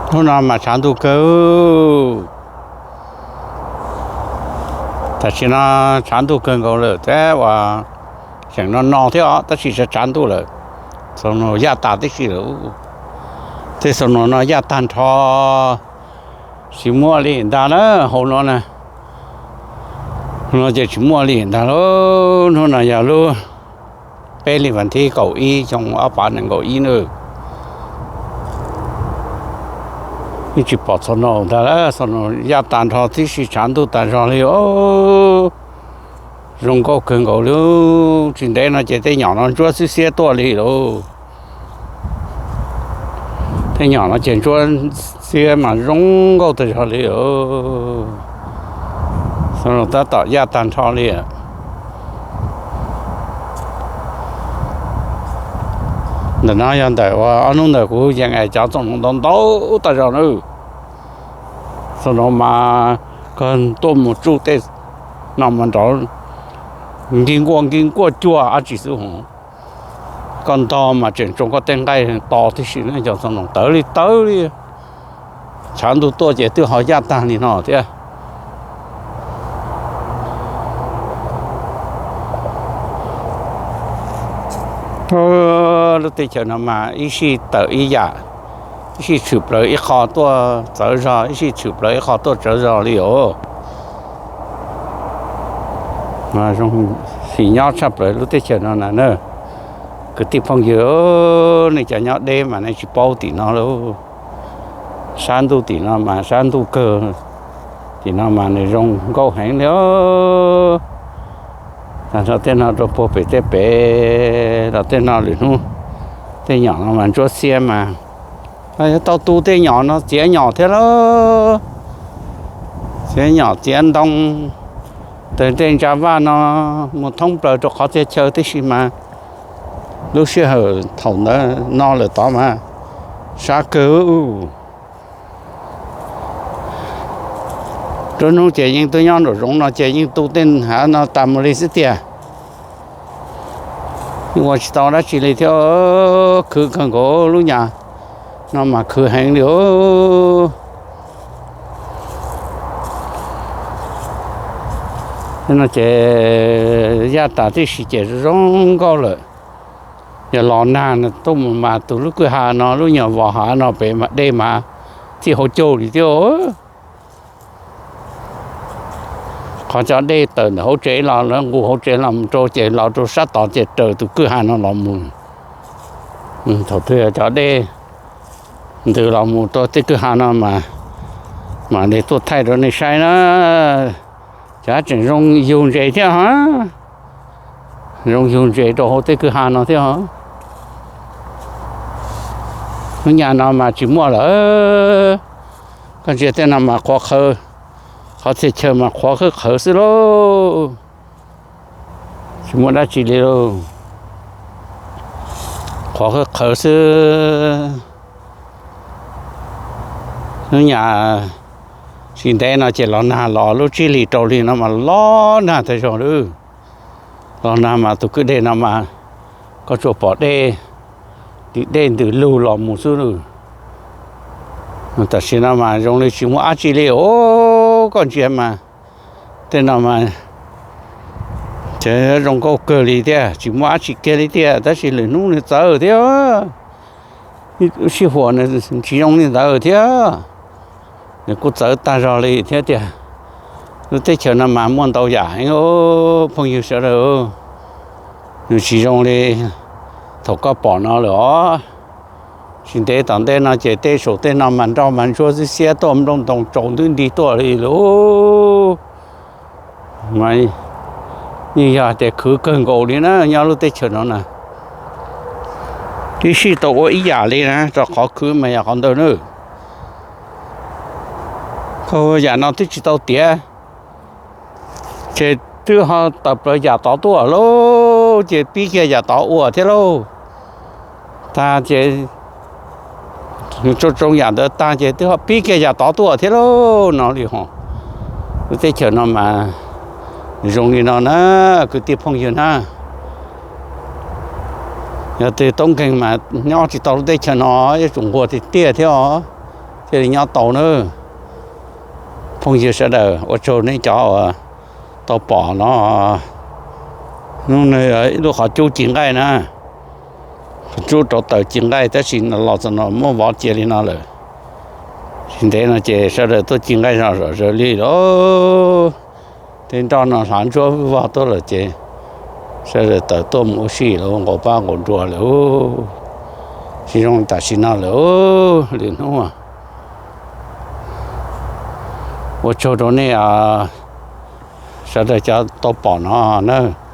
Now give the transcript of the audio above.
Hnub no mas tshav ntuj kawg. Tam sim no tshav ntuj kawg nkaus lawm thiab uas, seem no no thiab os, tab sis tshav ntuj lawm. Xob no yaj tas tib si lawm. Tej xob no no yaj tag nrho, tsis muaj li ntag na, hauv no na. No ces tsis muaj li ntag lauj. Hnub no yog lub peb hlis vas thib kaum ib xyoo ob phav nees nkaum ib na. Yeej tsis pom xob no ntag lauj, xob no yaj tas nrho tib si, tshav ntuj tas zog li os. Zoo nkauj kawg nkaus li. Tsis ntev no ces tej nyom no ntsuab xiab xiab tuaj li lauj. Tej nyom no ces ntsuab xiab mas zoo nkauj tas zog li os. Xob no tab tom yaj tag nrho li. Ntawm no yog ntawm uas ob hnub ntawd kuv yees es cov txoom ntau ntau tas zog na. Xob no mas koj tuaj mus tsuj tej no mas nrov nkig nkuaj nkig nkuaj cuag dab tsi xwb hos. Koj ntog mas tseem tsoo koj tej nqaij to tib si na, cov xob no tawv li tawv li. Tshav ntuj tuaj ces twb ho yaj tag li no thiab. Lub teb chaws no mas ib sij tawm ib yam, ib sij tshwm plaws ib qho tuaj txawv zog, ib sij tshwm plaws ib qho tuaj txawv zog li os. Zoo xis nyob tshaj plaws lub teb chaws no na. Kwv tij phooj ywg, nej cov nyob deb mas nej tsis paub tim no lauj. Sab ntuj tim no mas sab ntuj kawg, tim no mas nws zoo nkauj heev li os. Tag nrho tej no rau puag pem tej pem los tej no lwm hnub tej nyom no mas ntsuab xiab mas yuav tau tu tej nyom no txiav nyom thiab lauj. Txiav nyom txiav ntoo, tawm tej ntsa vaj no mus thoob plaws rau qhov txhia chaw tib si mas lub sij hawm thaum ntawd no lawm tod mas sab kawg. Nruab hnub ces yeej tuaj nyob nraum zoov no ces yeej tu tej hav no tas mus li xwb tiag. Yeej ua tsis tau dab tsi li thiab, khwv kawg nkaus lub nyam no mas khwv heev li os. No ces yaj tas tib si ces zoo nkauj lawm. Yog los nag tuaj mus mas tus lub kwj ha no lub nyuag vos hav no pem dej mas txij hauv caug li thiab. Qhov cov dej tawm ntawm hauv tsev los lawv nqus hauv tsev los mus rau ces los rau sab tod ces raws tus kwj ha no los mus. Thaum twg cov dej ntws los mus rau tej kwj ha no mas mam li tuaj thaij rau nej saib na. Ces tseem zoo yug ntses thiab hos, zoo yug ntses rau hauv tej kwj ha no thiab hos. Lub nyam no mas tsis muaj lawm. Koj ntsia tej no mas qhuav qhawv, qhov txhia chaw mas qhuav qhawv qhawv xwb lauj. Tsis muaj dab tsi li lauj, qhuav qhawv qhawv xwb. Lub nyam tsis ntev no ces los nag los lub tsib hlis rau hli no mas los nag tag zog lawm. Los nag mas tus kwj dej no mas koj tsuas pom dej, tim dej ntws lug los mus xwb lawm. Tam sim no mas zoo li tsis muaj dab tsi li os, koj ntsia mas tej no mas ces zoo nkauj kawg li thiab, tsis muaj dab tsi kiag li tiag, tab sis lwm hnub nws txawv thiab. Sij huam nws tsis zoo li ntawd thiab, nws kuj txawv tag zog li thiab tiag. Lub teb chaws no mas muaj ntau yam heev os phooj ywg sawv daws, nws tsis zoo li thaum koj pom no lawm os. Tsis ntev tom ntej no ces tej saum tej no mas nroj mas ntsuab xiab xiab tuaj, nplooj ntoo tsaus ntuj nti tuaj li lauj. Yeej yog tias khwv kawg nkaus li na nyob lub teb chaws no na. Ib sij tau ua ib yam li na, rau qhov khwv mas yog qhov ntawd na. Koj yam no twb tsis tau tiav, ces twb ho tawm plaws yam tod tuaj lauj, ces pib kiag yam tod ua thiab lauj. Tag ces tsoo tsoo yam ntawd tag ces twb ho pib kiag yam tod tuaj thiab lauj no li hos. Lub teb chaws no mas zoo li no na, kwv tij phooj ywg na. Yog twg toob nkeeg mas nyob tsis tau lub teb chaws no, yuav tsum nquag tiag tiag thiab os. thiaj li nyob tau na. Phooj ywg sawv daws, ua tsaug nej cov uas tau pom no, hnub no ib lub qhov cub ci nqaij na, qhov cub rau taws ci nqaij, tab sis los txog no muab vov cia li no lawm. Tsis ntev no ces sawv daws tuaj ci nqaij zom zaws li lawm. Tej nroj no hlav ntsuab vog tuaj lawm ces sawv daws tawm tuaj mus ua si lawm, nqus pab nqus nruas lawm. Tsis zoo tam sim no lawm, lwm hnub. Ua tsaug rau nej sawv daws cov tau pom no na.